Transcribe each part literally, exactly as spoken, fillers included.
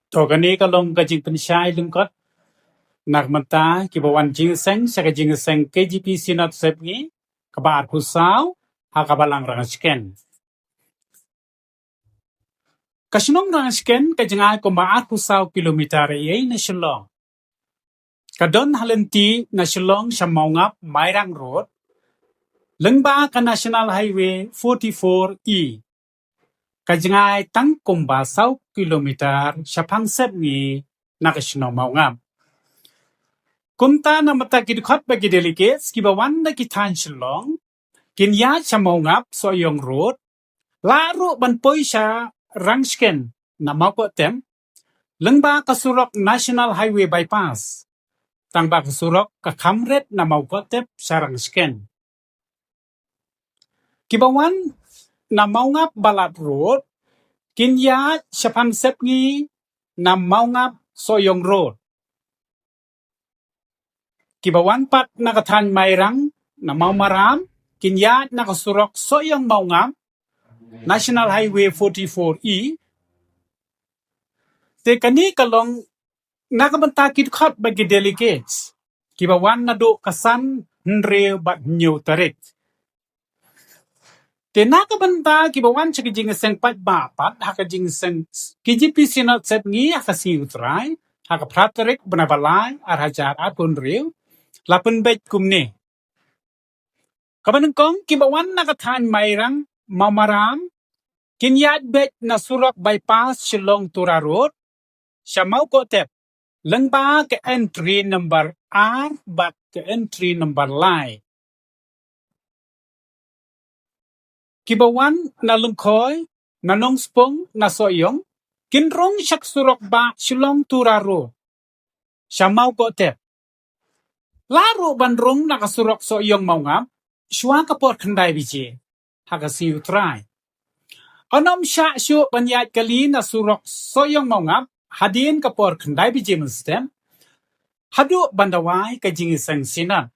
To kane ka long ka jingpynshai lyngkot na ka bynta kiba wan jingïaseng sha ka jingïaseng K J P Synod Sepngi kaba arphew saw ha ka Balang Rangshken. Ka shnong Rangshken ka jngai kumba arphew saw kilometer ei ei na Shillong. Ka don ha lynti na Shillong sha Mawngap Mairang Road, lyngba ka National Highway forty-four E. Ka jngai tang kumba saw kilometer shaphang Sepngi na ka shnong Mawngap. Kumta na ka bynta ki dkhot bad ki delegates kiba wan na ki thaiñ Shillong, kin ïaid sha Mawngap Sohiong Road, lah ruh ban poi sha Rangshken na Mawkohtep, lyngba ka surok National Highway Bypass. Tangba ka surok ka kham rit na Mawkohtep sha Rangshken. Kiba wan na Mawngap Balat Road, kin ïaid shaphang Sepngi na Mawngap Sohiong Road. Kiba wan pat na ka thaiñ Mairang na Mawmaram, kin ïaid na ka surok Sohiong Mawngap, National Highway forty-four E. Te kane ka long na ka bynta ki dkhot bad ki delegates kiba wan naduh ka san, hynriew bad hynñiew tarik. Te na ka bynta kiba wan sha ka jingïaseng paidbah pat ha ka jingïaseng K J P Synod Sepngi ha ka Sngi U Trai ha ka phra tarik bnai ba lai ar hajar arphew hynriew, la pynbeit kumne. Kaba nyngkong, kiba wan na ka thaiñ Mairang Mawmaram, kin ïaid beit na surok bypass Shillong Tura Road sha Mawkohtep, lyngba ka entry number ar bad ka entry number lai. Kiba wan na Lyngkhoi, na Nongspung, na Sohiong, kin rung sha ka surok bah Shillong Tura Road sha Mawkohtep. Lah ruh ban rung na ka surok Sohiong Mawngap shuwa ka por khyndai baje ha ka Sngi U Trai. Ym shah shuh ban ïaid kali na surok Sohiong Mawngap hadien ka por khyndai baje mynstep, haduh ban duwai ka jingïaseng Synod.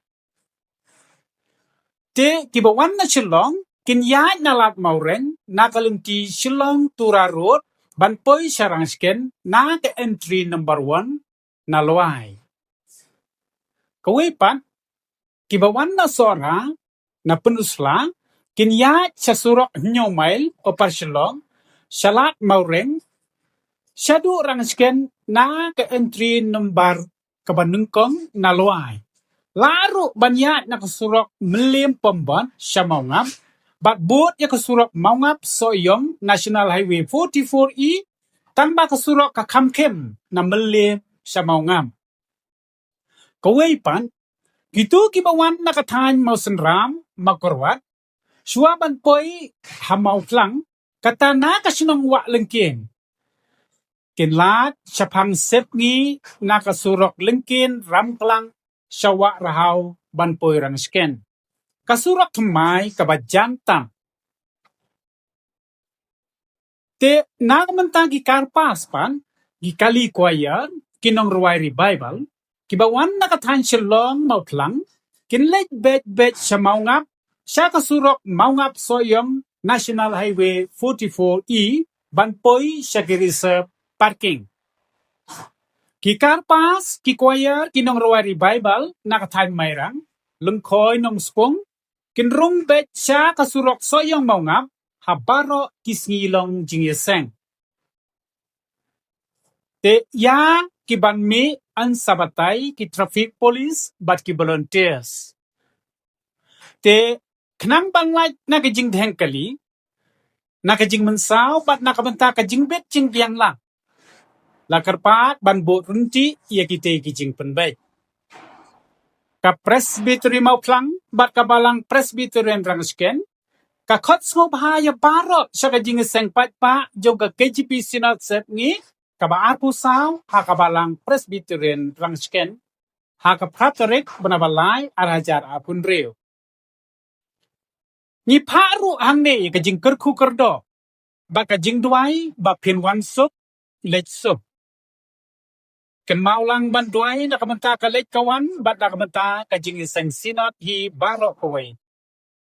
Te kiba wan na Shillong, kin ïaid na Lad Mawreng na ka lynti Shillong Tura Road ban poi sha Rangshken na ka entry number one na Lwai. Kawei pat, kiba wan na Sohra na Pynursla, kin ïaid sha surok hynñiew mail Upper Shillong, sha Lad Mawreng, shaduh Rangshken na ka entry number kaba nyngkong na Lwai. Lah ruh ban ïaid na ka surok Mylliem Pymbot sha Mawngap, bad bud ïa ka surok Mawngap Sohiong National Highway forty-four E, tangba ka surok ka kham khim na Mylliem sha Mawngap. Kawei pat, kito kiba wan na ka thaiñ Mawsynram, Mawkyrwat, shuwa ban poi ha Mawphlang, kata na ka shnong Wah Lyngkien, kin leit shaphang Sepngi na ka surok Lyngkien Ramklang sha Wah Rhaw ban poi Rangshken. Ka surok thymmai kaba jan tam. Te na ka bynta ki karpas pat, ki kali choir, ki nongrwai revival, kiba wan na ka thaiñ Shillong Mawphlang, kin leit beit beit sha Mawngap, sha ka surok Mawngap Sohiong National Highway forty-four E, ban poi sha ki reserve parking. Ki karpas, ki choir, ki nongrwai revival na ka thaiñ Mairang, Lyngkhoi, Nongspung, kin rung beit sha ka surok Sohiong Mawngap ha baroh ki sngi long jingïaseng. Te ïa ki ban mih, yn sa batai ki traffic police bad ki volunteers. Te khnang ban lait na ka jingdheng kali, na ka jingmynsaw bad na ka bynta ka jingbit jingbiang lang, la kyrpad ban buh ryntih ïa kitei ki jingpynbeit. Ka Presbytery Mawphlang bad ka Balang Presbyterian Rangshken, ka khot sngewbha ïa baroh sha ka jingïaseng paidbah jong ka K J P Synod Sepngi kaba arphew saw ha ka Balang Presbyterian Rangshken, ha ka phra tarik bnai ba lai ar hajar arphew hynriew. Ngi phah ruh hangne ïa ka jingkyrkhu kyrdoh bad ka jingduwai ba phin wan suk, leit suk. Kynmaw lang ban duwai na ka bynta ka leit ka wan bad na ka bynta ka jingïaseng Synod hi baroh kawei.